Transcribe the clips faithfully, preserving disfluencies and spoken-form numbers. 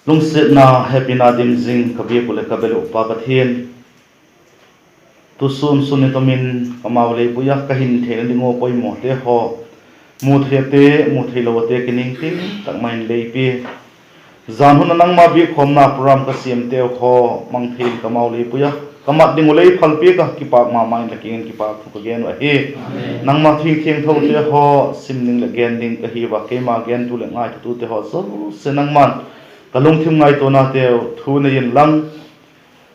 Lungsiatna hepina dim zing ka biak uh leh ka bel uh Pa Pathian, tu sûn sûn ni tum in ka mau lei pui a ka hin theina ding ua poimawte haw, mu thei ate, mu theilo ate kiningting tak mai in lei pia. Zan hun a nangma biakkhawmna program ka siamteu haw mang thei in ka mau lei pui a, ka mat ding uh lei phalpiak a, kipâk ma ma in la kiang in kipâk thu ka gen uh ahi. Nangma thu thiangthote haw sim ding leh gen ding ka hi ua, keima gentu leh ngaithatute haw zosia nangma'n ka lungthim ngaituanateu thu nei inlang,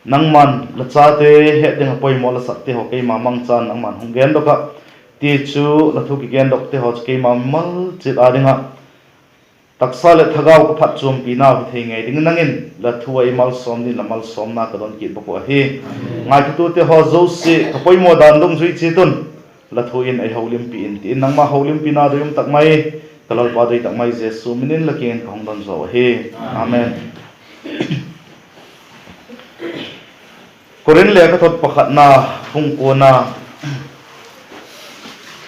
nangma'n la chate het ding a poimaw la sakte haw keima mangchan nangma'n hung gendok ah, tichu la thu kigendokte haw chu keima mimal chiat â ding ah taksa leh thagau ka phatchuampinau hi thei ngei dingin nang in la thu ah ei malsawm dingin la malsawmna ka don kit bawk uh ahi. Ngaithatute haw zosia ka poimaw dan dungzui chiat un la thu in ei holimpi in ti in nangma holimpina doi um tak mai, ka Lalpa doi tak mai Jesu min in la kiang in ka hung don zaw ahi. Amen. Korinth lekhathot pakhatna, bung kuana,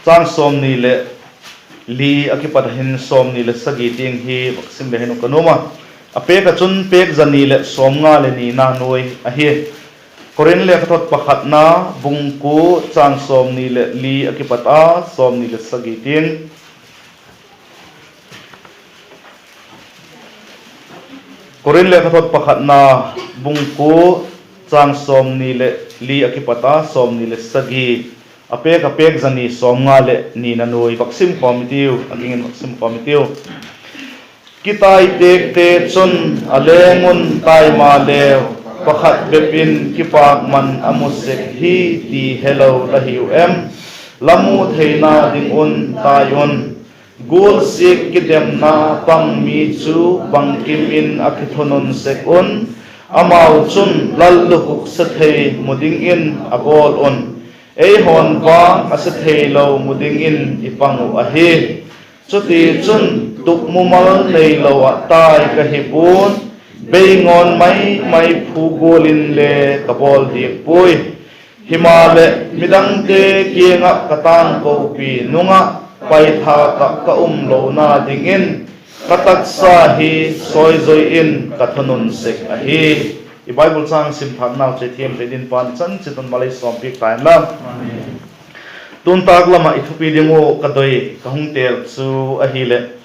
châng sawmni leh li a kipat a hin sawmni leh sagi tiang hi vak sim le hin uh ka nuam a. A pêk ah chun pêk za ni leh sawmnga leh nina nuai ahi. Korinth lekhathot pakhatna, bung kua, châng sawmni leh li a kipat a sawmni leh sagi tiang. Korinth lekhathot pakhatna, bung kua, châng sawmni leh li a kipat a sawmni leh sagi, a pêk a pêk za ni sawmnga leh nina nuai vak sim khawm i tiu, a ging in vak sim khawm i tiu. Kitai têkte chun a leng un tai maleu, pakhat bep in kipâkman a mu sek hi ti helo la hiu em? La mu theina ding un tai un. Gualziak kidemna pang mi chu bangkim in a kithunun sek un, amau chun lallukhuk se thei mu dingin a bawl un; eihaw'n vang a se theilo mu dingin i pang uh ahi. Chutichun, tukmumal neilo ah tai ka hi pua'n, beingawn mai mai phu gual inle ka bawl diak puai. Himaleh, midangte kiang ah ka tangkopi nung ah paithâk ah ka um lona dingin ka taksa hi sawizoi in ka thunun sek ahi. I Bible châng sim thâknau chu thiam thei dingin Pa'n i chan chiat un mal ei sawmpiak ta inla. Tun tâk lam ah i thupi ding uh ka doi ka hung têl chu ahileh,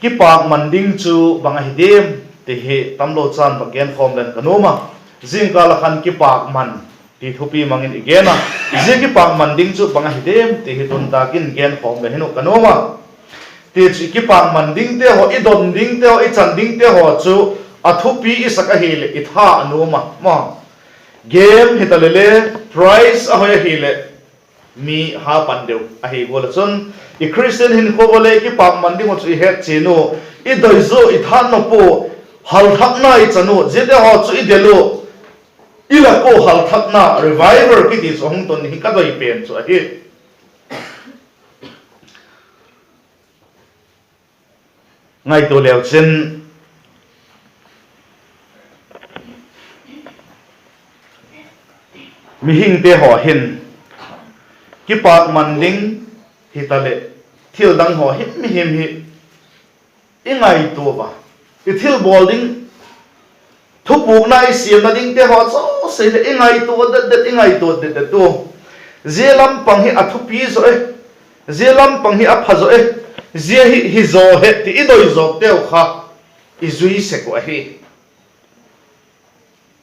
kipâkman ding chu bang ahi diam ti hi tamlo chan vak genkhawm leng ka nuam a. Zingkâl ah khan kipâkman ti thupi mang in i gen a, zia kipâkman ding chu bang ahi diam ti hi tun tâk in genkhawm le hin uh ka nuam a. Tichun, i kipâkman dingte haw, i don dingte haw, i chan dingte haw chu a thupi i sak ahileh i tha a nuam a maw. Game hitaleh le, prize a hoi ahileh mi ha pan deu ahi gual ah chun, i Christian hinkhua ua le kipâkman ding uh chu i het chian u, i doi zaw, i tha nop u, halthakna i chan u, ziate haw chu i del u, i lak u, halthakna, revival kiti chu a hung tun hi ka doi pen chu ahi. Ngaitua leu chin, mihingte haw hin kipâkman ding hitaleh, thil dang haw himhim hi i ngaitua a, i thilbawl ding, thupukna i siamna dingte haw zosia leh i ngaitua det det, i ngaitua det det u. Zia lam pang hi a thupi zaw e, zia lam pang hi a pha zaw e, zia hi hi zaw he ti i doi zawkteu kha i zui sek uh ahi.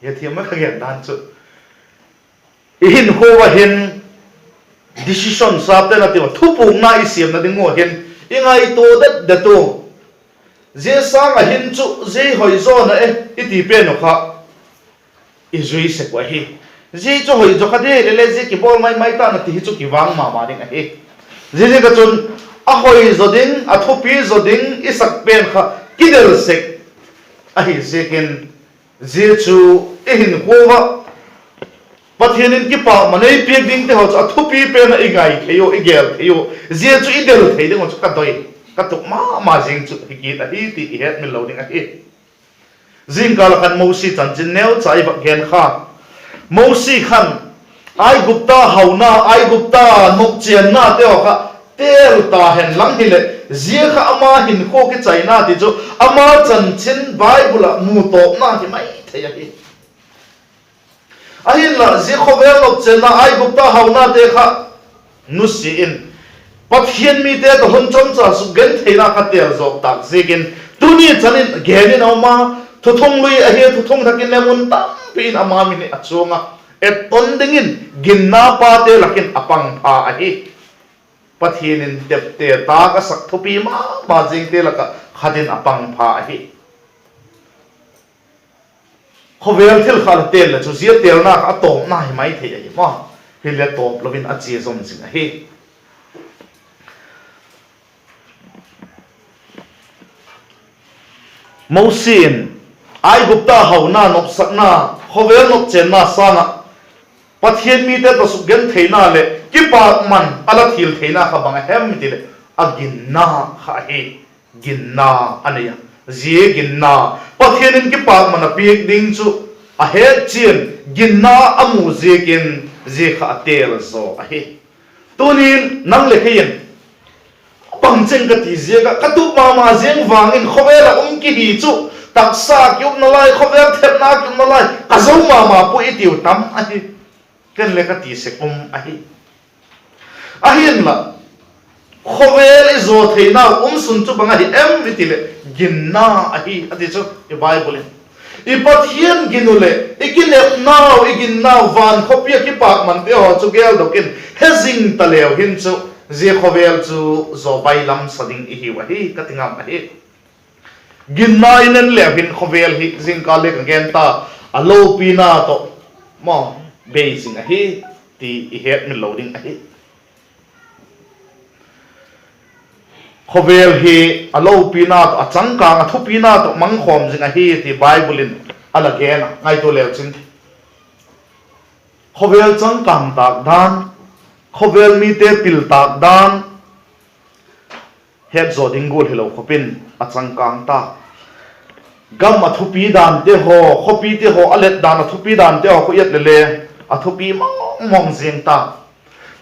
Hethiam ma ka gen dan chu, i hinkhua ua hin decision sapte na ti a, thupukna i siamna ding ua hin i ngaitua det det u. Zia sâng ah hin chu zia hi hoi zaw na e i ti pen uh kha i zui sek uh ahi. Zia chu hoi zaw kha di le le, zia kibawl mai mai ta na ti hi chu kivang ma ma ding ahi. Ziaziak ah chun a hoi zaw ding, a thupi zaw ding i sak pen kha kidel sek ahi ziakin, zia chu i hinkhua ua Pathian in kipâkman ei piak dingte haw chu a thupi pen ah i ngai thei u, i gel thei u. Zia chu i del thei ding uh chu ka doi, ka tup ma ma zing chu hi kit ahi ti i hetmil lo ding ahi. Zingkâl ah khan Mosi chanchin neucha i vak gen kha. Mosi khan Aigupta hauna, Aigupta nopchiannate haw kha têl ta hen lang hileh, zia kha ama hinkhua kichaina ti chu ama chanchin Bible ah mu tawpna hi mai thei ahi. Ahinla zia khawvel nopchenna Aigupta haunate kha nusia in, Pathian mite tawh hun chomcha sukgentheina kha têl zawk tâk ziakin, tuni chan in gen in a um a, thuthunglui ahi, thuthung thak in le mun tampi in ama min hi a chuang a, etton dingin ginna pate lak in a pang pha ahi. Pathian in tepte tâk a sak thupi ma ma zingte lak ah khat in a pang pha ahi. Khawvel thil kha la têl le chu zia têlna kha a tawpna hi mai thei ahi ma, hile tawp lo in a chia zom zing ahi. Mosi in Aigupta hauna nopsakna, khawvel nopchenna sâng ah Pathian mite tawh sukgentheina leh kipakman a la thil theina kha bang a hem i ti leh, a ginna kha ahi. Ginna a nei a. Zia ginna, Pathian in kipakman a piak ding chu a het chian, ginna a mu ziakin zia kha a têl zaw ahi. Tunin nang leh kei in, bang cheng ka ti ziak ah, ka tup ma ma ziang vang in khawvel ah um kihi chu, taksa kiupna lai, khawvel thepna kiupna lai ka zo ma ma puai i tiu tam ahi. Ken le ka ti sek um ahi. Ahinla, khawvel i zaw theinau um sun chu bang ahi em i ti leh, ginna ahi a ti chu i Bible in. I Pathian gin uh leh i kinepnau, i ginnau, van khawpi ah kipakmante haw chu geldok in he zing ta leu hin chu, zia khawvel chu zaw bailam sa ding i hiu ahi ka ti ngam ahi. Ginna i nen leu hin khawvel hi zingkal le ka gen ta, a lopina tawh maw, bei zing ahi ti i hetmil lo ding ahi. Khawvel hi a lopina tawh, a changkâng, a thupina tawh mangkhawm zing ahi ti Bible in a la gen a, ngaitua leu chin. Khawvel changkâng tâk dan, khawvel mite pil tâk dan, het zaw ding gual hilo khop in a changkâng ta. Gam a thupi dante haw, khawpite haw a let dan a thupi dante haw khu i et le le, a thupi mawng mawng ziang ta.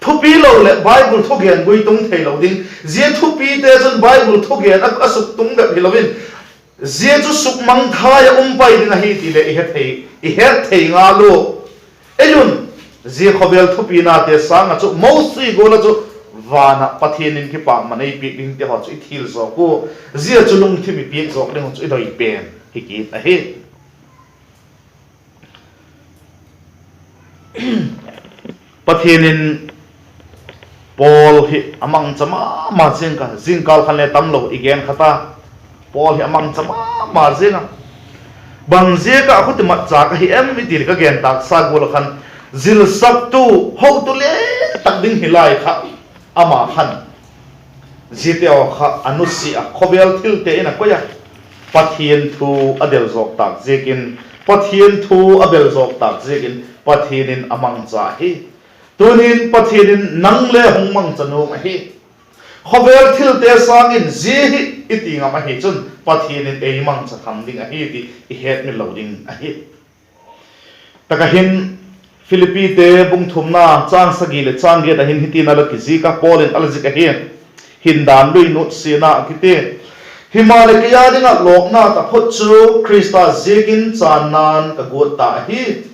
Thupi lo leh Bible thugen gui tung theilo ding. Zia thupite chun Bible thugen a, a suk tung bep hilo in, zia chu sukmangthai ah um pai ding ahi ti leh i het thei, i het thei ngal u. Ei un, zia khawvel thupinate sâng ah chu Mosi gual ah chu van ah Pathian in kipakman ei piak dingte haw chu i thil zawk u. Zia chu lungthim i piak zawk ding uh chu i doi pen hi kit ahi. Pathian in Paul hi a mangcha ma ma ziang a, zingkal khan le tamlo i gen kha ta. Paul hi a mangcha ma ma ziang a. Bang ziak ah khuti matchâk ahi em i ti leh ka gen tâksa gual ah khan, zilsaktu, hotu lian tak ding hi lai kha, ama khan ziate haw kha a nusia a, khawvel thilte in a koi a, Pathian thu a del zawk tâk ziakin, Pathian thu a bel zawk tâk ziakin Pathian in a mangcha hi. Tunin Pathian in nang le hung mangcha nuam ahi. Khawvel thilte sâng in zia hi i ti ngam ahi chun Pathian in ei mangcha tham ding ahi ti i hetmil lo ding ahi. Tak ah hin Philippite bung thumna châng sagi leh châng giat ah hin hitin a la kizik a, Paul in a la zik ahi. Hindan lui nutsiana a kiti. Himaleh kei â ding ah lawkna taphot chu Khrista ziakin chânna'n ka guat ta ahi.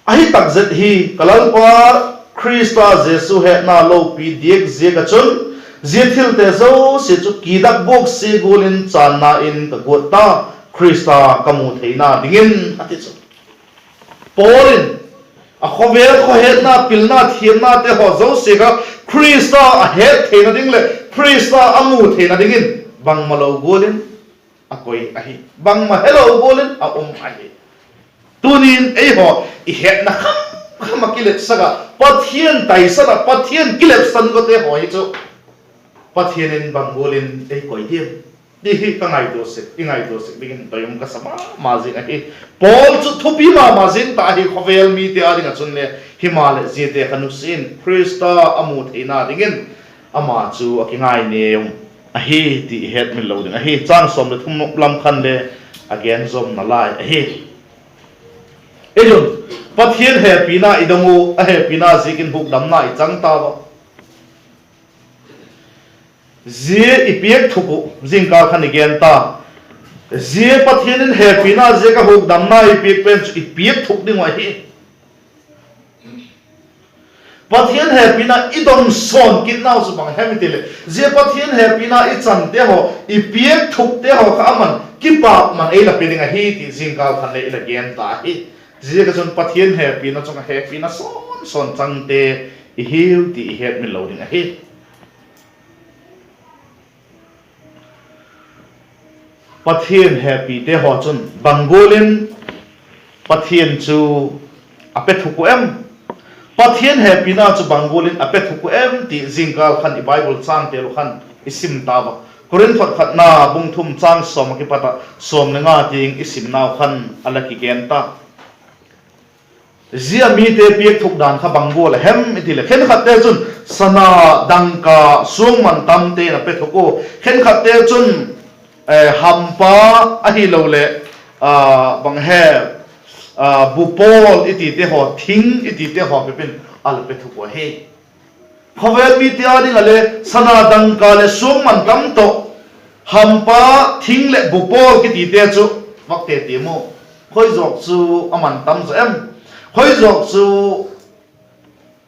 Ahi tak zet hi ka Lalpa Khrista Jesu hetna lopi diak ziak ah chun, zia thilte zosia chu kidak buaksia gual in chânna in ka guat ta, Khrista ka mu theina dingin, a ti chu. Paul in a khawvel khawhetna, pilna, thiamnate haw zosia kha Khrista a het theina ding leh Khrista a mu theina dingin bangmalo gual in a koi ahi, bangma helo gual in a um ahi. Tunin eihaw i hetna kham kham ah kilepsak ah, Pathian taisan ah, Pathian kilepsan gote haw hi chu Pathian in bang gual in ei koi diam ti hi ka ngaitua sek, i ngaitua sek dingin doi um ka sa ma ma zing ahi. Paul chu thupi ma ma zing ta ahi khawvel mite â ding ah chun le, himaleh ziate kha nusia in Khrista a mu theina dingin ama chu a kingaineu ahi ti i hetmil lo ding ahi. Châng sawm leh thum lam khan le a gen zawm nalai ahi. Ei un, Pathian hepina i dong u, a hepina ziakin hukdamna i chang tau a. Zia i piak thuk uh zingkal khan i gen ta. Zia Pathian in hepina ziak a hukdamna i piak pen chu i piak thuk ding uh ahi. Pathian hepina i dong sawn kitnau chu bang hem i ti leh, zia Pathian hepina i chante haw, i piak thukte haw kha aman kipakman ei la pe ding ahi ti zingkal khan le i la gen ta hi. Ziaziakchun Pathian hepina chung ah hepina sawn sawn changte i hiu ti i hetmil lo ding ahi. Pathian hepite haw chun bang gual in Pathian chu a pe thuk uh em? Pathian hepina chu bang gual in a pe thuk uh em ti zingkal khan i Bible chângte uh khan i sim ta ua. Korinth khatna bung thum châng sawm ah kipat ah sawm le nga tiang i simnau khan a la kigen ta. Zia mite piak thuk dan kha bang gual a hem i ti leh, khenkhatte chun sana, dangka, suang mantamte in a pe thuk ua, khenkhatte chun hampa ahiloleh bang he, bupawl i tite haw, thing i tite haw bep in a la pe thuk uh ahi. Khawvel mite â ding ah le sana, dangka leh suang mantam tawh hampa, thing leh bupawl kitite chu vak te tiam u. Khoi zawk chu a mantam zaw em? Khoi zawk chu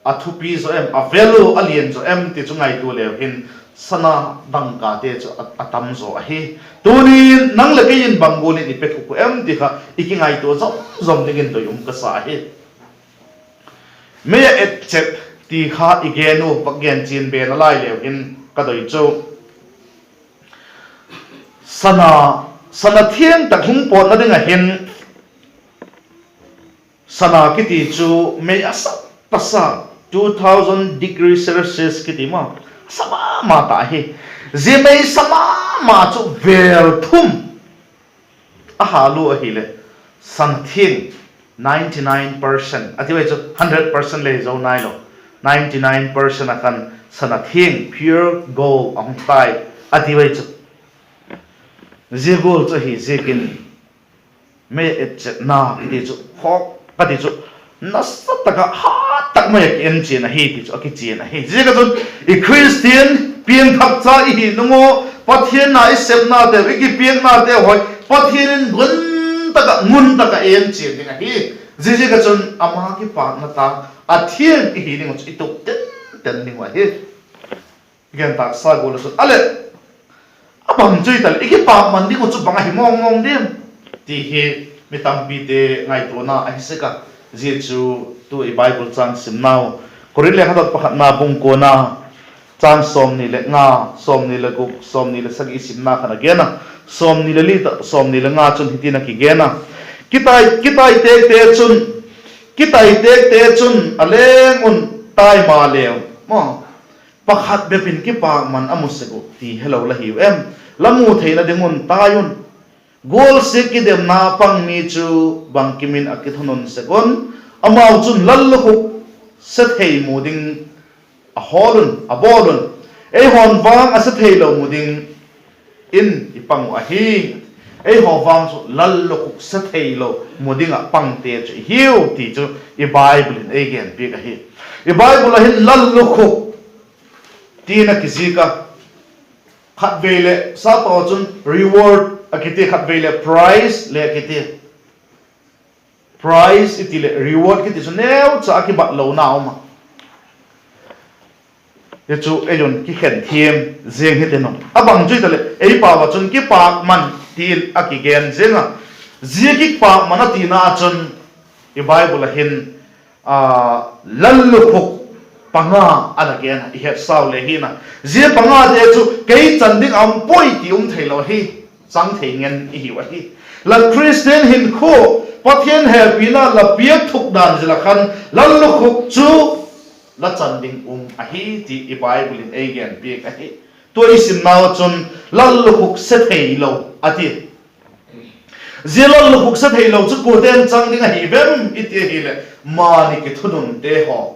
a thupi zaw em, a value a lian zaw em ti chu ngaitua leu hin, sana, dangkate chu a, a tam zaw ahi. Tunin nang leh kei in bang gual in i pe thuk uh em ti kha i kingaitua zom zom dingin doi um ka sa ahi. Mei a etchet ti kha i gen u, vak gen chian be nalai leu hin ka doi chu, sana, sana thiang tak hung pawtna ding ah hin, sana kiti chu mei a sa ta sa, two thousand degree Celsius kiti ma, sa ma ma ta hi. Zia mei sa ma ma chu vêl thum a hâl u ahileh, sana thiang ninety nine percent a ti ua chu, hundred percent le hi zo nailo, ninety nine percent ah khan sana thiang pure gold a hung tai a ti ua chu. Zia gual chu ahi ziakin mei etchetna kiti chu, khawk ka ti chu, nasa tak ah hat tak mai ah ki en chian ahi ti chu a kichian ahi. Ziaziakchun i Khristian piangthak cha i hi nung ua, Pathian na i sepnateu, i kipiaknateu haw Pathian in ngun tak ah, ngun tak ah en chian ding ahi. Ziaziakchun ama kipâkna ta, a thiang i hi ding uh chu i tup ten ten ding uh ahi. Gen tâksa gual ah chun a leh, a bang chu i ta leh i kipakman ding uh chu bang ahi mawng mawng diam ti hi mi tampite ngaituana ahi sek a. Zia chu tu i Bible châng simnau, Korinth lekhathot pakhatna bung kuana, châng sawmni le nga, sawmni le guk, sawmni le sagi i simna khan a gen a, sawmni le li tawh sawmni le nga chun hitin a kigen a: Kitai, kitai têkte chun, kitai têkte chun a leng un tai maleu maw, pakhat bep in kipakman a mu sek uh ti helo la hiu em? La mu theina ding un tai un. Gualsiak kidemna pang mi chu bangkim in a kithunun sek un, amau chun lallukhuk se thei mu ding a hawl un, a bawl un. Eihaw'n vang a se theilo mu ding in i pang uh ahi. Eihaw vang chu lallukhuk se theilo mu ding ah pangte chu i hiu ti chu i Bible in ei genpiak ahi. I Bible ah hin lallukhuk ti'n a kizik a. Khatvei leh sapau chun reward a kiti, khatvei leh prize le a kiti. Prize i ti leh reward kiti chu neucha a kibat lona um a. Hi chu ei un kikhen thiam ziang hitin um. A bang chu i ta leh ei pau ah chun kipakman ti'n a kigen ziang a. Zia kipakman a tina ah chun i Bible ah hin lallukhuk panga a la gen a, i hetsau le hin a. Zia pangate chu kei chan ding a um puai ti um theilo ahi, chang thei ngen i hiu ahi. La Khristian hinkhua, Pathian hepina la piak thuk dan zil ah khan lallukhuk chu la chan ding um ahi ti i Bible in ei genpiak ahi. Tua i simnau ah chun lallukhuk se theilo a ti. Zia lallukhuk se theilo chu kuate'n chang ding ahi vem i ti ahileh, mani kithununte haw,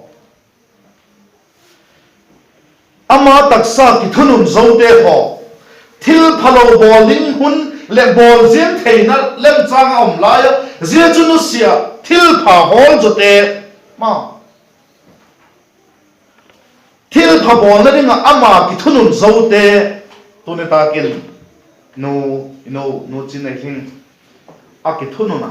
ama taksa kithunun zote haw, thil phalo bawl ding hun leh bawl ziang theina lemchâng ah um lai ah, zia chu nusia thilpha hawl zawte ma Thilpha bawlna ding ah ama kithunun zote, tuni tâk in nu, nu, nu Chin ei hing, a kithunun a,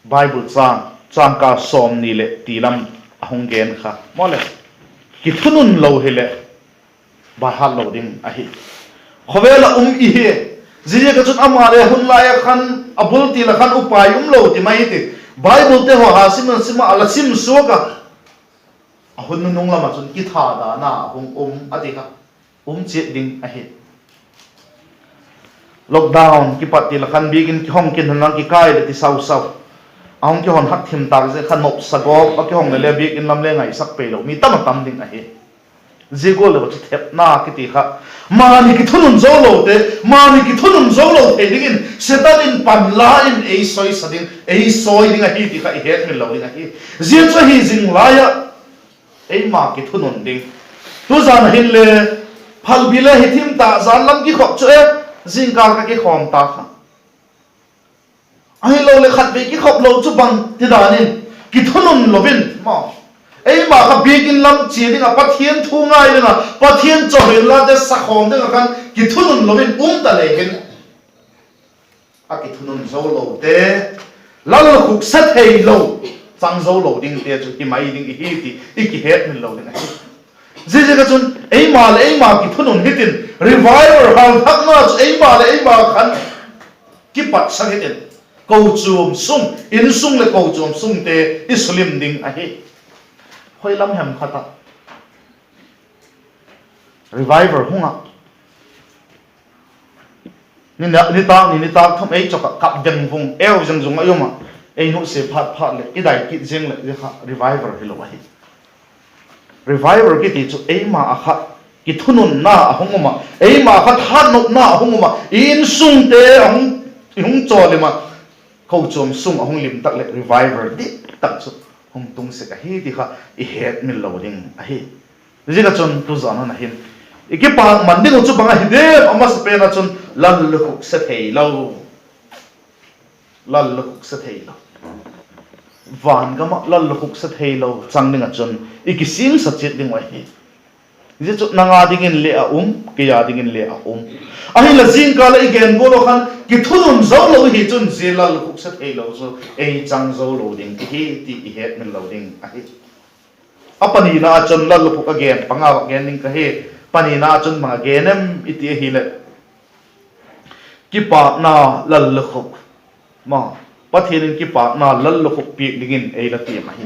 Bible châng, châng ka sawmni leh ti lam a hung gen kha maw leh, kithunun lo hileh, baihat lo ding ahi. Khawvel ah um i hi. Ziaziak ah chun ama le hun lai ah khan, a bul til ah khan upai um lo ti mai ti. Biblete haw ha sim in sim ah, a la sim suak a, a hun nunung lam ah chun kithadana a hung um a ti kha, um chiat ding ahi. Lockdown kipat til ah khan biakin kihong kin hun lang kikai leh ti sau sau, a hung kihon hak thim tâk ziak kha nopsa gawp a kihong leh le biakin lam le ngaisak pei lo mi tam a tam ding ahi. Zia gual leh chu thepna kiti kha, mani kithunun zo lote, mani kithunun zo lo thei dingin Setan in panla in ei sawisa ding, ei sawi ding ahi ti kha i hetmil lo ding ahi. Zia chu ahi zing lai ah, eima kithunun ding. Tuzan ah hinle, phalbi le hi thim ta, zan lam kikhop chu e, zingkâl ka kikhawm ta kha. Ahiloleh khatvei kikhop lo chu bang ti dan in, kithunun lo in maw, eima kha biakin lam chia ding ah, Pathian thu ngai ding ah, Pathian chawihoilate sakhawm ding ah khan kithunun lo in um ta le hin, a kithunun zo lote, lallukhuk se thei lo, chang zo lo dingte chu hi mai ding i hi ti i kihetmil lo ding ahi. Ziaziak ah chun eima leh eima kithunun hitin, revival hâlthakna chu eima leh eima khan kipatsak hitin, kochuam sung, insung leh kochuam sungte i sulim ding ahi. Hoi lam hem khat ah revival hung ah, ni, nitâk ni, nitâk thum ei chawk ah kap deng vung eu zeng zung a i um ah, ei nusia phat phat leh i dai kit ziang leh zia kha revival hilo ahi. Revival kiti chu eima ah kha kithununna a hung um ah, eima kha thanopna a hung um ah, i insungte a hung, i hung chawlim ah, kochuam sung a hung lim tak leh revival dik tak chu hung tung sek ahi ti kha i hetmil lo ding ahi. Ziaziak ah chun tuzan hun ah hin i kipâkman ding uh chu bang ahi diam? A masapen ah chun lallukhuk se thei lo. Lallukhuk se thei lo. Van gam ah lallukhuk se thei lo chang ding ah chun i kisingsa chiat ding uh ahi. Zia chu nang â dingin le a um, kei â dingin le a um. Ahinla zingkal ah i gen gual ah khan kithunun zo lo hi chun zia lallukhuk se thei lo chu ei chang zo lo ding i hi ti i hetmil lo ding ahi. A panina ah chun lallukhuk a gen, panga vak gen ding ka hi. Panina ah chun bang a gen em i ti ahileh, kipâkna lallukhuk, ma, Pathian in kipâkna lallukhuk piak dingin ei la tiam ahi.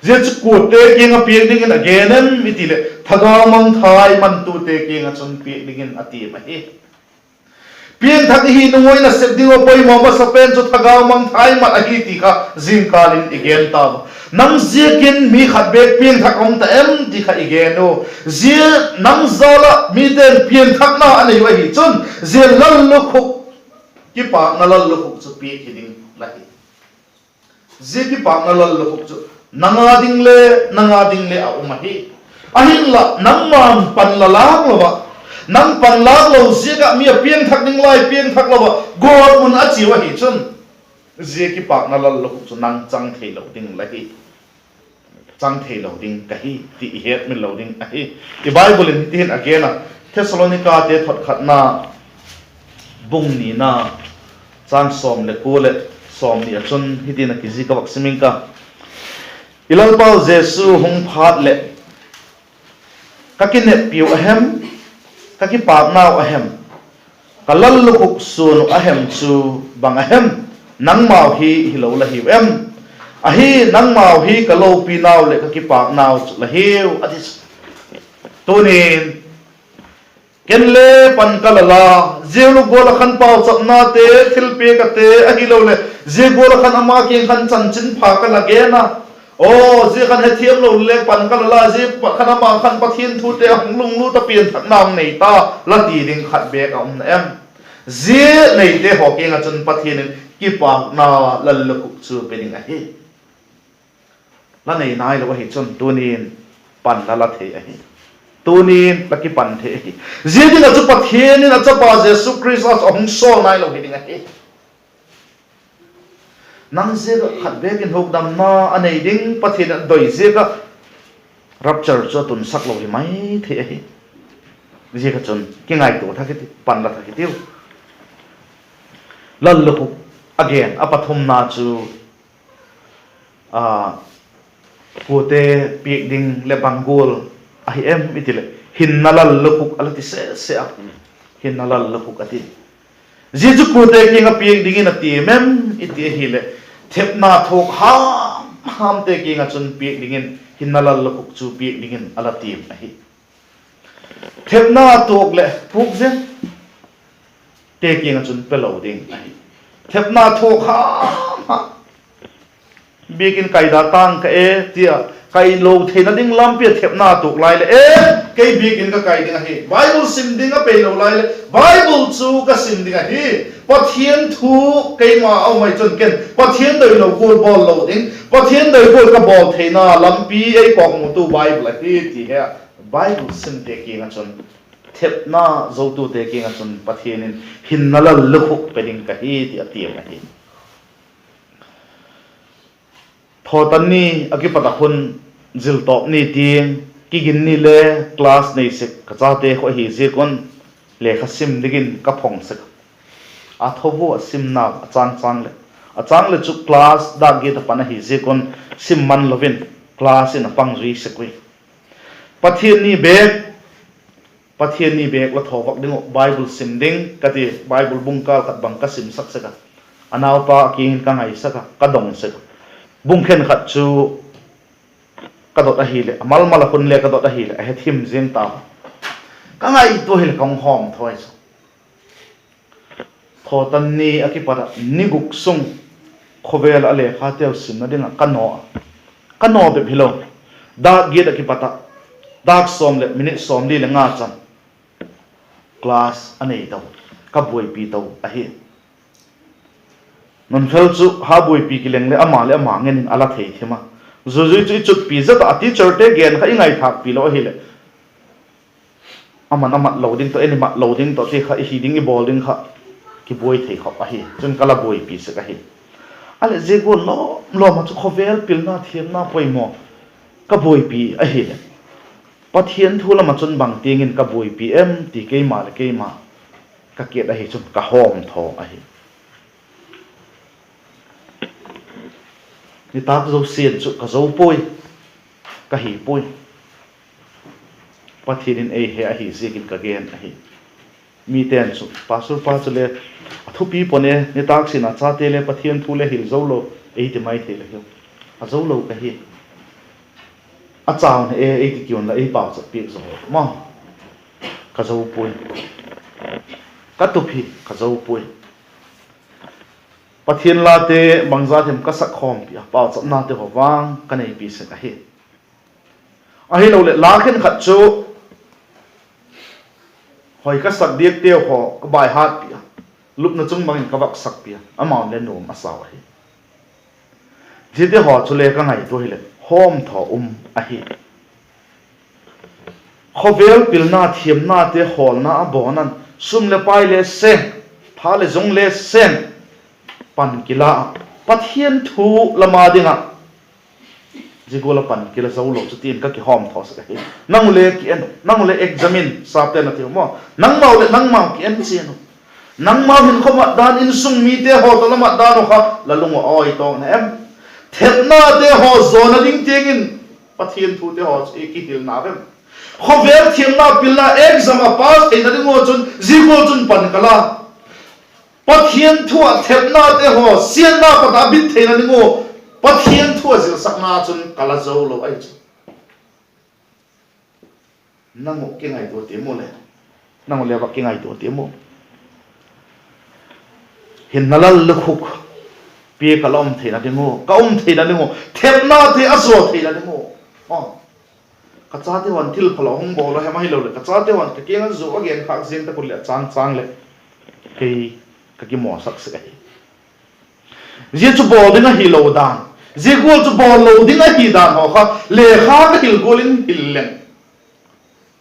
Zia chu kuate kiang ah piak dingin a gen em i ti leh, thagau mangthai mantute kiang ah chun piak dingin a tiam ahi. Piangthak i hi nung ua i nasep ding uh poimaw masapen chu thagau mangthai mat ahi ti kha zingkal in i gen tau. Nang ziakin mi khat bêk piangthak um ta em ti kha i gen uh. Zia nang jal ah mite'n piangthakna a nei uh ahi chun, zia lallukhuk, kipâkna lallukhuk chu piak hi ding la hi. Zia kipâkna lallukhuk chu nang â ding le, nang â ding le a um ahi. Ahinla nangma'n panla lâk lo ah, nang panlâk lo ziak ah mi a piangthak ding lai piangthak lo ah gawtmun a chiau ahi chun, zia kipâkna lallukhuk chu nang chang theilo ding la hi. Chang theilo ding ka hi ti i hetmil lo ding ahi. I Bible in hitihin a gen a, Thessalonikate thotkhatna bung nina, châng sawm leh kua leh sawmni ah chun hiti'n a kizik a, vak sim ing ka. I Lalpau Jesu hung phat leh, ka kineppiu a hem, ka kipâknau a hem, ka lallukhuk suan uh a hem chu bang a hem? Nangmau hi hilo la hiu em? Ahi, nangmau hi ka lopinau leh ka kipâknau chu la hiu, a ti chu. Tunin, ken le pan ka la la, zia gual ah khan pauchapnate, thilpiak ate, ahiloleh zia gual ah khan ama kiang khan chanchinpha ka la gen a, aw, zia khan hethiam lo le pan ka la la, zia pat khan ama khan Pathian thute a hung lunglut a pianthakna hung nei ta, la ti ding khat bêk a um na em? Zia neite haw kiang ah chun Pathian in kipâkna lallukhuk chu pe ding ahi. La nei nailo ahi chun tunin pan la la thei ahi. Tunin la kipan thei ahi. Zia ding ah chu Pathian in a chapa Jesu Khrista chu a hung sawl nailo hi ding ahi. Nang ziak ah khat bêk in hukdamna a nei ding Pathian in a doi ziak ah, rapture chu a tunsak lo hi mai thei ahi. Ziak a chun kingaitua thak i ti, pan la thak i tiu. Lallukhuk a gen a pathumna chu, a, kuate piak ding leh bang gual ahi em i ti leh, hinna lallukhuk a la ti sese a. Hinna lallukhuk a ti. Zia chu kuate kiang ah piak dingin a tiam em i ti ahileh, thepna thuak ham hamte kiang ah chun piak dingin hinna lallukhuk chu piak dingin a la tiam ahi. Thepna thuak leh puk zente kiang ah chun pe lo ding ahi. Thepna thuak ham ham, biakin kai da tâng ka e, ti a, kai lo theina ding lampi ah thepna tuak lai leh, e, kei biakin ka kai ding ahi. Bible sim ding a pei lo lai leh, Bible chu ka sim ding ahi. Pathian thu keima a um ai chun ken Pathian doilo gual bawl lo ding, Pathian doi gual ka bawl theina lampi ei kawkmutu Bible ahi ti he. Bible simte kiang ah chun, thepna zotute kiang ah chun Pathian in hinna lallukhuk pe ding ka hi ti a tiam ahi. Thawtan ni a kipat ah khun ziltawp ni tiang, kigin ni le class nei sek ka chate kha ahi ziak un, lekha sim dingin ka phong sek a. A tho ua simna a châng châng leh, a châng leh chu class dâk giat a pan ahi ziak un, sim man lo in class in a pang zui sek ui. Pathian ni bêk, Pathian ni bêk la thaw vak ding uh Bible sim ding ka ti, Bible bung kâl khat bang ka simsak sek a. A naupa kiang in ka ngaisak a, ka dong sek a. Bung khenkhat chu ka dot ahileh, a mal mal ah khun le ka dot ahileh a he thim ziang ta. Ka ngaitua hileh ka hung hawm thaw ai chu. Thawtan ni a kipat ah ni guk sung khawvel ah lekhateu simna ding ah ka naw a. Ka naw bep hilo, dâk giat ah kipat ah, dâk sawm leh minute sawmli leh nga chan class a nei to, ka buaipi to ahi. Nunfel chu ha buaipi kileng leh ama leh ama ngen in a la thei thim a. Zuzui chu i chutpi zet ah, a teacherte gen kha i ngaithâkpi lo ahileh, a man a mat lo ding tawh, en i mat lo ding tawh ti kha, i hi ding i bawl ding kha kibuai thei khop ahi. Chun ka la buaipi sek ahi. A leh zia gual lawm lawm ah chu khawvel pilna thiamna poimaw ka buaipi ahileh, Pathian thu lam ah chun bang tiang in ka buaipi em ti keima leh keima ka kiat ahi chun ka hawm thaw ahi. Nitâk zosia'n chu ka zo puai, ka hi puai. Pathian in ei he ahi ziakin ka gen ahi. Mite'n chu, Pastor pa chule a thupi pua'n e, nitâk sin a chate le Pathian thu le hil zo lo, ei ti mai thei le hiu. A zo lo ka hi. A chau ne e, ei ti kiun la ei pauchap piak zo maw. Ka zo puai. Ka tup hi ka zo puai. Pathian late bangza hem ka sak khawmpi a, pauchapnate haw vang ka neipi sek ahi. Ahiloleh la khenkhat chu hoi ka sak diakteu haw ka baihatpi a, lupna chung bang in ka vak sakpi a, amau'n le nuam a sau ahi. Ziate haw chule ka ngaitua hileh hawmthaw um ahi. Khawvel pilna thiamnate hawlna a bawn an, sum leh pai le seng, tha leh zung le seng, pan kila a, Pathian thu lam a ding ah zia gual a pan kila zo lo chu ti'n ka kihawmthaw sek ahi. Nang u le ki en u, nang u le examine, sapte'n a ti u maw, nangmau leh nangmau ki en chian u. Nangmau hinkhua mat dan, insung mite haw tawh la mat dan uh kha la lung uh a awi tawk na em? Thepnate haw zawna ding tiang in Pathian thute haw chu i kihilna em? Khawvel thiamna pilna exam a pass theina ding ua chun zia gual chun pan ka la, Pathian thu ah thepnate haw siatna pat a bit theina ding ua Pathian thu a zilsakna chun ka la zo lo ahi chu. Nang uh kingaitua tiam u le, nang uh le va kingaitua tiam u. Hinna lallukhuk pia ka la um theina ding ua, ka um theina ding ua, thepnate a zaw theina ding ua, ka chate haw in thil pha lo hung bawl a hem, ahiloleh ka chate haw in ka kiang a zu a gen khâk ziang tak u leh a châng châng leh kei ka kimawsak sek ahi. Zia chu bawl ding ahilo dan, zia gual chu bawl lo ding ahi dan haw kha lekha ka hil gual in hil leng,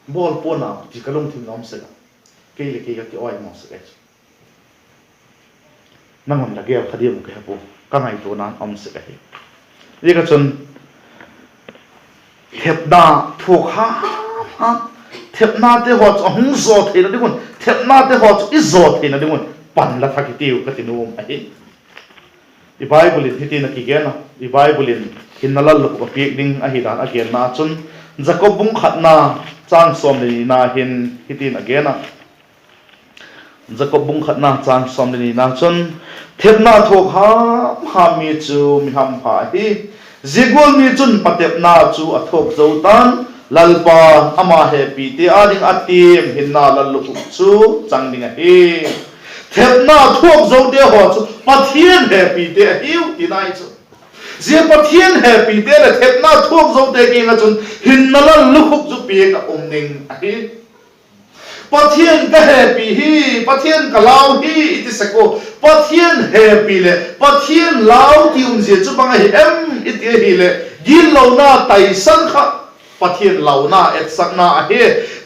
bawl pua'n a ti ka lungthim a um sek a, kei leh kei ka kiawimaw sek ahi chu. Nang un la gel kha diam ka he pua, ka ngaituana'n a um sek ahi. Ziak a chun Thepna thuak ham ham, thepnate haw chu a hung zaw theina ding un, thepnate haw chu i zaw theina ding un pan la thak i tiu ka ti nuam ahi. I Bible in hitin a kigen a, i Bible in hinna lallukhup a piak ding ahi dan a genna chun, Jakob bung khatna châng sawm le nina hin hitin a gen a. Jakob bung khatna châng sawm le nina chun, Thepna thuak ham ham mi chu mi hampha ahi; zia gual mi chun patepna chu a thuak zo ta'n, Lalpa'n ama hepite â ding a tiam hinna lallukhup chu chang ding ahi. Thepna thuak zote haw chu Pathian hepite ahiu tina hi chu. Zia Pathian hepite leh thepna thuak zote kiang ah chun hinna lallukhup chu piak ah um ding ahi. Pathian ka hepi hi, Pathian ka lau hi i ti sek ua. Pathian hepi leh Pathian lau ti umzia chu bang ahi em i ti ahileh, gitlona taisan kha Pathian launa etsakna ahi.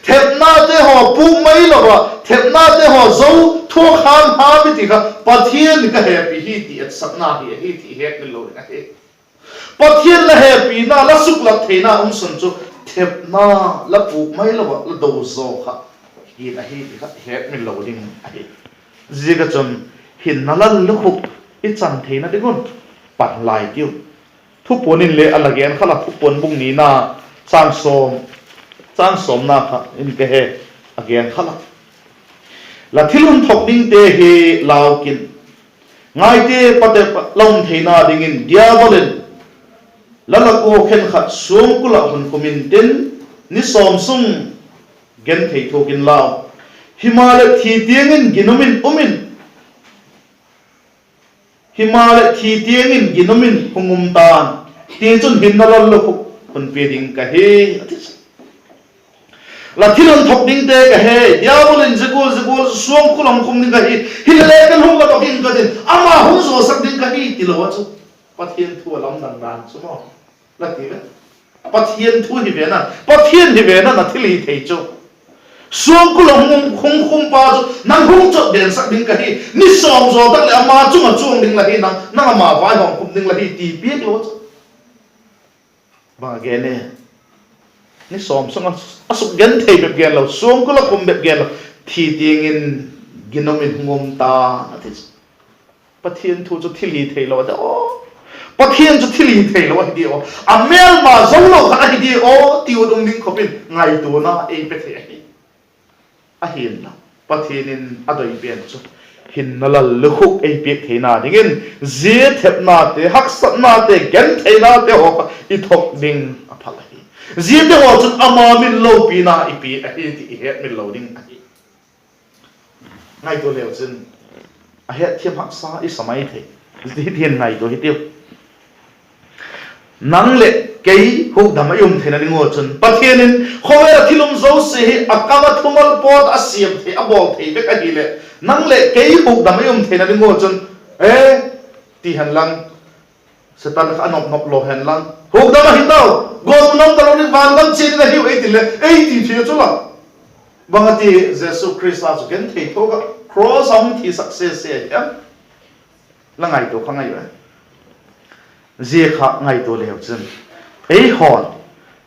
Thepnate haw puk mai lo ah, thepnate haw zo thuak ham ham i ti kha Pathian ka hepi hi ti etsakna hi ahi ti hetmil lo ding ahi. Pathian la hepina, la suklat theina um sun chu thepna la puk mai lo ah la do zaw kha hin ahi ti kha hetmil lo ding ahi. Ziak ah chun hinna lallukhup i chan theina ding un pan lai tiu. Thupuan in le a la gen khal a, Thupuan bung nina châng sawm, châng sawmna kha in ka he a gen khal a. La thil hun thok dingte hi lau kin, ngaite, patep la um theina dingin Diabol in la lak ua khenkhat suangkul ah hun khum intin, ni sawm sung genthei thuak inlau. Himaleh thi tiang in ginum in um in, himaleh thi tiang in ginum in hung um ta'n, tichun hinna lallukhup hun pia ding ka hi, a ti. La thil hun thok dingte ka he, Diabol in zia gual zia gual suangkul ah hung khum ding ka hi, hilele ka lung ka dok in ka tin, ama hung zawsak ding ka hi tilo ah chu Pathian thu a lamdang dan chu maw, la ti ve. Pathian thu hi ve na, Pathian hi ve na, na thil hi thei chu. Suangkul ah hung, hung khumpa chu nang hung chot gensak ding ka hi, ni sawm zaw tak leh ama chung ah chuang ding la hi, nang, nang ama vaihawm khum ding la hi ti piak lo chu. Bang a gen e? Ni sawm sung a, a suk genthei bep gen lo, suangkul ah khum bep gen lo, thi tiang in ginum in hung um ta'n, a ti chu. Pathian thu chu thil hi theilo a di aw. Pathian chu thil hi theilo ahi di aw. A mêlma zo lo khat ahi di aw ti ut um ding khop in ngaituana ei pe thei ahi. Ahi'n la, Pathian in a doi pen chu hinna lallukhup ei piak theina dingin zia thepnate, haksatnate, gentheinate haw kha i thok ding a phal ahi. Ziate haw chun ama min lopina i piak ahi ti i hetmil lo ding ahi. Ngaitua leu chun, a hetthiam haksa i sa mai thei. Hitin ngaitua hitiu. Nang leh kei hukdam ah i um theina ding ua chun Pathian in khawvel ah thil um zosia hi a kam ah thumal pawt a siam thei, a bawl thei vek ahileh, nang leh kei hukdam ah i um theina ding ua chun, e, ti hen lang, Setan kha a nop nop lo hen lang, hukdam ah hi tau, gawtmun a um talo ding, vangam chia ding ahiu ei ti leh ei ti thei chu la. Bang a ti, Jesu Khrista chu genthei thuak ah cross a hung thisak sese ahi em? La ngaitua kha ngai u e. Zia kha ngaitua leu chun, ei haw'n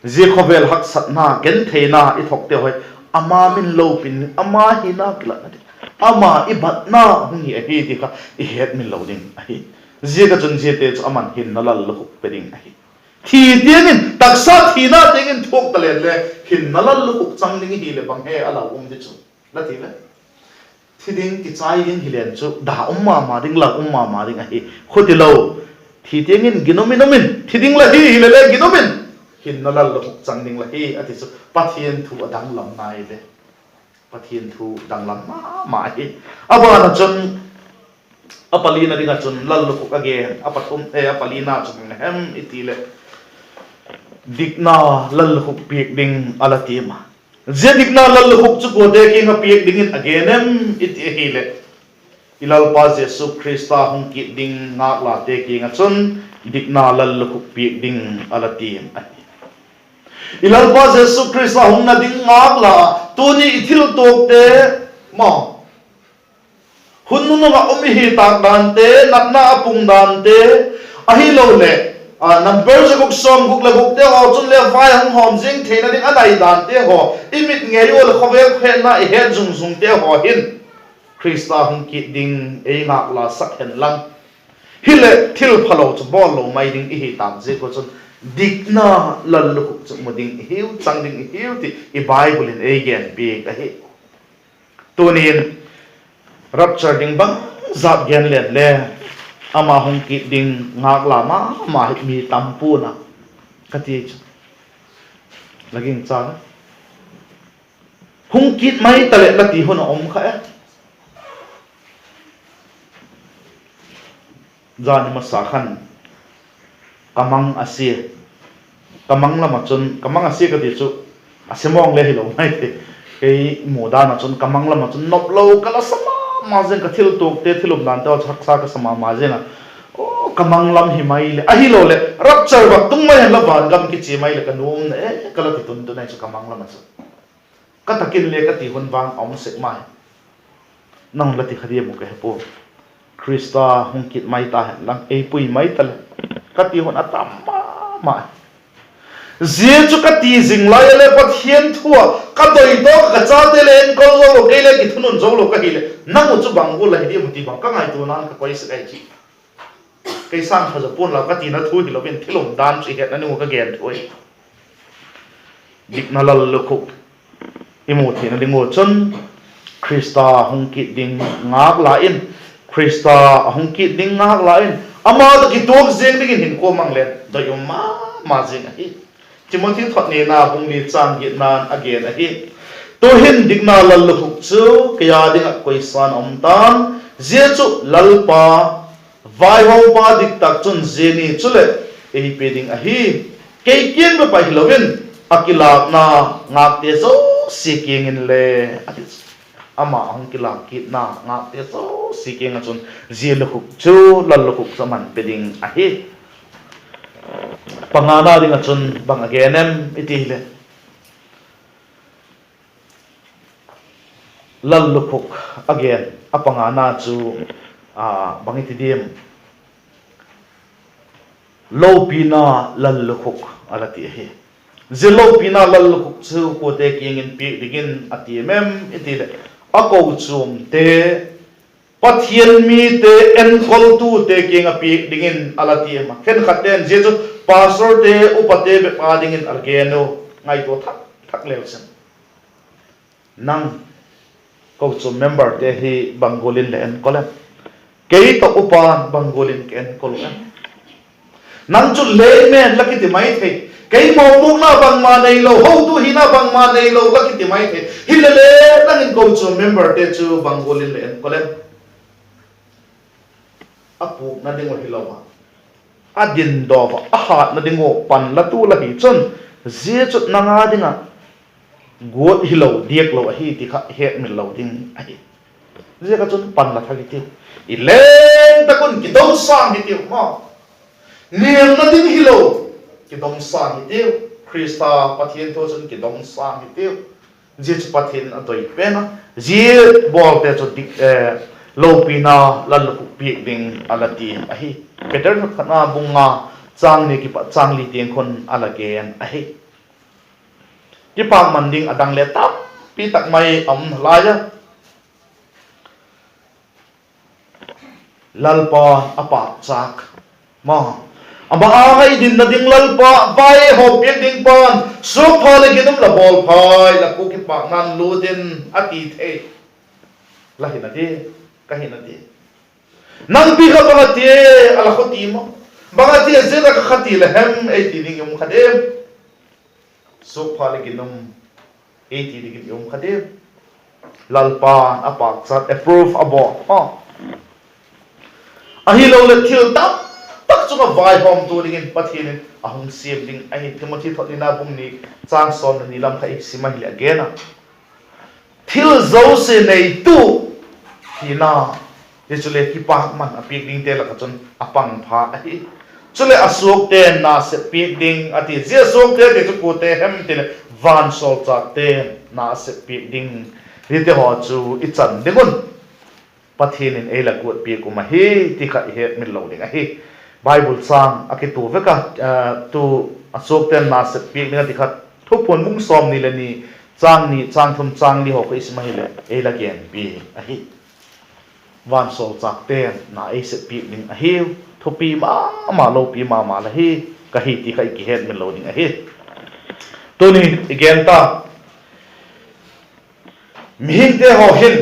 zia khawvel haksatna, gentheina i thokte haw hi ama min lopin, ama hina kilatna ding, ama i batna hung hi ahi ti kha i hetmil lo ding ahi. Ziak ah chun ziate chu aman hinna lallukhup pe ding ahi. Thi tiang in, taksa thina tiang in thuak ta leng le, hinna lallukhup chang ding i hileh bang he a lau um di chu, la ti ve. Thi ding kichai ding hi leng chu da um ma ma ding, lau um ma ma ding ahi. Khutilo, thi tiang in ginum in um in, thi ding la hi hileh le ginum in, hinna lallukhup chang ding la hi, a ti chu Pathian thu a danglam nai ve. Pathian thu danglam ma ma hi. A ban ah chun, a palina ding ah chun lallukhup a gen, a pathum, e, a palina chu bang hem i ti leh, dikna lallukhup piak ding a la tiam a. Zia dikna lallukhup chu kuate kiang ah piak dingin a gen em i ti ahileh, i Lalpa Jesu Khrista hung kit ding ngâklate kiang ah chun dikna lallukhup piak ding a la tiam ahi. I Lalpa Jesu Khrista hungna ding ngâk la, tuni i thiltuakte maw, hun nunung ah um i hi tâk dante, natna a pung dante, ahiloleh number za guk sawmguk leh gukte haw chun le vai hung hawm ziang theina ding a nai dante haw, i mit ngei ua leh khawvel hetna i het zungzungte haw hin Khrista hung kit ding ei ngâk la sak hen lang, hileh thil phalo chu bawl lo mai ding i hi tâk ziak ua chun dikna lallukhuk chu mu ding i hiu, chang ding i hiu ti i Bible in ei gen piak ahi. Tuni'n rapture ding bangzat gen leng le, ama hung kit ding ngâk la ma ma hi mi tam pua'n a, ka ti chu. La gingcha la, hung kit mai ta leh la ti hun a um kha e. Zani masa khan ka mang a sia, ka mang lam ah chun ka mang a sia ka ti chu, a sia mawng le hilo mai thei. Kei mu dan ah chun ka mang lam ah chun nop lo ka la sa ma ma ziang, ka thil tuakte, thil umdante haw chu haksa ka sa ma ma ziang a. Aw, ka mang lam hi mai leh, ahiloleh rapture vak tung mai hen la van gam kichia mai leh ka nuam na e ka la ti tun tun ahi chu ka mang lam ah chu. Ka tak in le ka ti hun vang a um sek mai. Nang la ti kha diam uh ka he pua. Khrista hung kit mai ta hen lang ei pui mai ta leh, ka ti hun a tam ma ma. Zia chu ka ti zing lai a le Pathian thu ah ka doi tawk a ka chate le enkol zo lo, kei le kithunun zo lo ka hileh nang uh chu bang gual la hi diam uh ti bang ka ngaituana'n ka koi sek ahi chi. Kei sâng tha zaw pua'n lau ka tina thu hilo in thil umdan chu i hetna ding uh ka gen thu ahi. Dikna lallukhuk i mu theina ding ua chun Khrista hung kit ding ngâk la in, Khrista a hung kit ding ngâk la in, ama tawh kituak ziang dingin hinkhua mang leng doi um ma ma zing ahi. Timothy thot nina bung li châng giatna'n a gen ahi. Tu'hin dikna lallukhuk chu kei â ding ah koisa'n a um ta'n; zia chu Lalpa, vaihawmpa diktak chun zia ni chuleh ei pe ding ahi, kei kiang bep ah hilo in, a kilâkna ngâkte zosia kiang inle, a ti chu. Ama a hung kilâk kitna ngâkte zosia kiang ah chun zia lukhuk chu, lallukhuk chu a man pe ding ahi. Pangana ding ah chun bang a gen em i ti hileh, lallukhuk a gen a pangana chu, a, bang i ti diam, lopina lallukhuk a la ti ahi. Zia lopina lallukhuk chu kuate kiang in piak dingin a ti em em i ti leh, a kochuamte, Pathian mite, enkoltute kiang ah piak dingin a la ti em a. Khenkhatte'n zia chu pastorte, upate bep â dingin a la gen u. Ngaitua thak thak leu chin. Nang kochuam memberte hi bang gual in leh enkol em? Kei tawh upa'n bang gual in ka enkol uh em? Nang chu layman la kiti mai thei, kei mawpuakna bangma neilo, hotu hina bangma neilo la kiti mai thei. Hilele, nang in kochuam memberte chu bang gual in leh enkol em? A puakna ding uh hilo a, a dindaw ah, a hâtna ding uh pan la tu la hi chun, zia chu nang â ding ah guat hilo, diak lo ahi ti kha hetmil lo ding ahi. Ziak ah chun pan la thak hitiu. I leng tak un kidomsâng hitiu maw. Niamna ding hilo, kidomsâng hitiu. Khrista, Pathian thu chun kidomsâng hitiu. Zia chu Pathian a doi pen a. Zia bawlte chu dik, eh, lopina lallukhuk piak ding a la ti ahi. Peter khatna bung nga, châng ni kipat châng li tiang khun a la gen ahi. Kipakman ding a dang le tampi tak mai a um nalai a. Lalpa a pâkchâk, ma, ama âng ah i dinna ding Lalpa, vaihawm piak ding pa'n, suakpha leh ginum la bawl phai, la kua kipakna'n lût in, a ti thei. La hina diam, ka hina diam? Nang pi kha bang a ti a la khati maw? Bang a ti a zia tak a khati la hem ei ti ding i um kha diam? Suakpha leh ginum ei ti dingin i um kha diam? Lalpa'n a pâkchat, approve a bawl a. Ahiloleh thil tam tak chung ah vaihawmtu dingin Pathian in a hung siam ding ahi. Timothy thot nina bung ni, châng sawm leh ni lam kha i sim ahileh a gen a. Thil zosia neitu hina, hi chule kipakman a piak dingte lak ah chun a pang pha ahi. Chuleh a suakte'n nasep piak ding a ti. Zia suakte ti chu kuate hem ti leh, vansawlchâkte'n nasep piak ding. Hite haw chu i chan ding un Pathian in ei la guat piak um ahi ti kha i hetmil lo ding ahi. Bible châng a kitua vek a, tu a suakten na sep piak ding a ti kha, Thupuan bung sawmni leh ni, châng ni, châng thum, châng li haw kha i sim ahileh ei la genpi ahi. Vansawlchâkte'n na ei sep piak ding ahiu, thupi ma ma, lopi ma ma la hi ka hi ti kha i kihetmil lo ding ahi. Tuni i gen ta, mihingte haw hin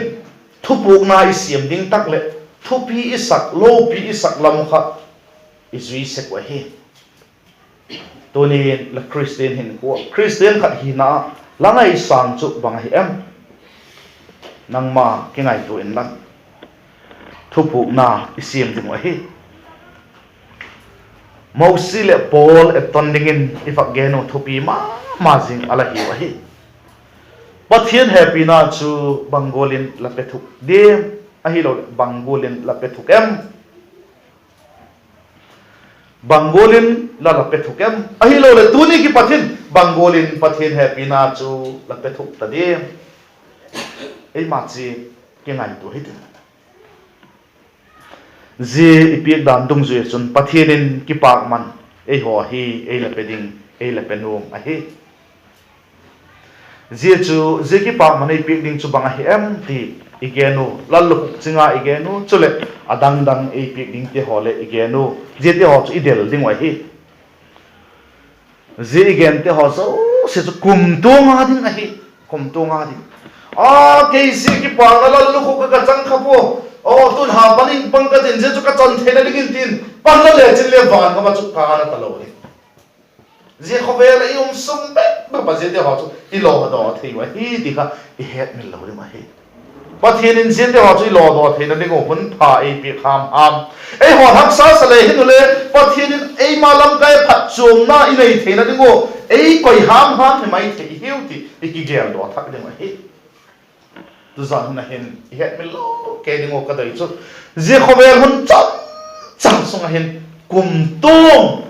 thupukna i siam ding tak leh thupi i sak, lopi i sak lam kha i zui sek uh ahi. Tuni'n la Khristian hinkhua, Khristian khat hina ah la ngaisâng chu bang ahi em? Nangma kingaitua inla, thupukna i siam ding uh ahi. Mosi leh Paul etton dingin i vak gen uh thupi ma ma zing a la hiu ahi. Pathian hepina chu bang gual in la pe thuk diam, ahiloleh bang gual in la pe thuk em? Bang gual in la la pe thuk em? Ahiloleh tuni kipat in bang gual in Pathian hepina chu la pe thuk ta diam? Eima chia kingaitua hitin. Zia i piak dan dungzui ah chun Pathian in kipâkman eihaw hi ei la pe ding, ei la pe nuam ahi. Zia chu, zia kipâkman ei piak ding chu bang ahi em ti i gen u, lallukhuk ching a i gen u, chuleh a dang dang ei piak dingte haw leh i gen u, ziate haw chu i del ding uh ahi. Zia i gente haw zosia chu kumtuang a ding ahi, kumtuang a ding. A, kei zia kipâkna lallukhuk ah ka chang kha pua, aw, tun ha pan in pang ka tin, zia chu ka chan theina dingin tin pan la le chin le van gam ah chu ka na talo ding. Zia khawvel ah i um sung bep bep ah ziate haw chu i lawdaw thei uh ahi ti kha i hetmil lo ding ahi. Pathian in ziate haw chu i lawdaw theina ding uh hun pha ei piak ham ham. Eihaw haksa sa le hin u le, Pathian in eima lamkai phatchuamna i nei theina ding uh ei koi ham ham hi mai thei hiu ti i kigeldaw thak ding uh ahi. Tuzan hun ah hin i hetmil lo kei ding uh ka doi chu, zia khawvel hun cham cham sung ah hin kumtuang,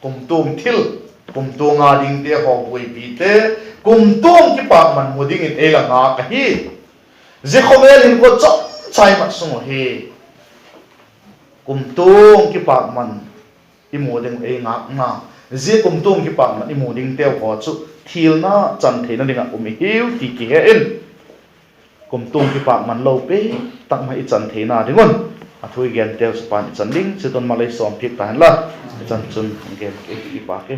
kumtuang thil, kumtuang a dingte haw buaipite, kumtuang kipâkman mu dingin ei la ngâk ahi. Zia khawvel hin kua cham chai mat sung uh hi kumtuang kipâkman i mu ding uh ei ngâkna, zia kumtuang kipâkman i mu dingteu haw chu thilna chan theina ding ah um i hiu ti kihe in, kumtuang kipâkman lopi tak mai i chan theina ding un a thu i genteu chu pan i chan ding, chiatun malei sawm piak ta hen la, i chan chun gen kei i pa ke.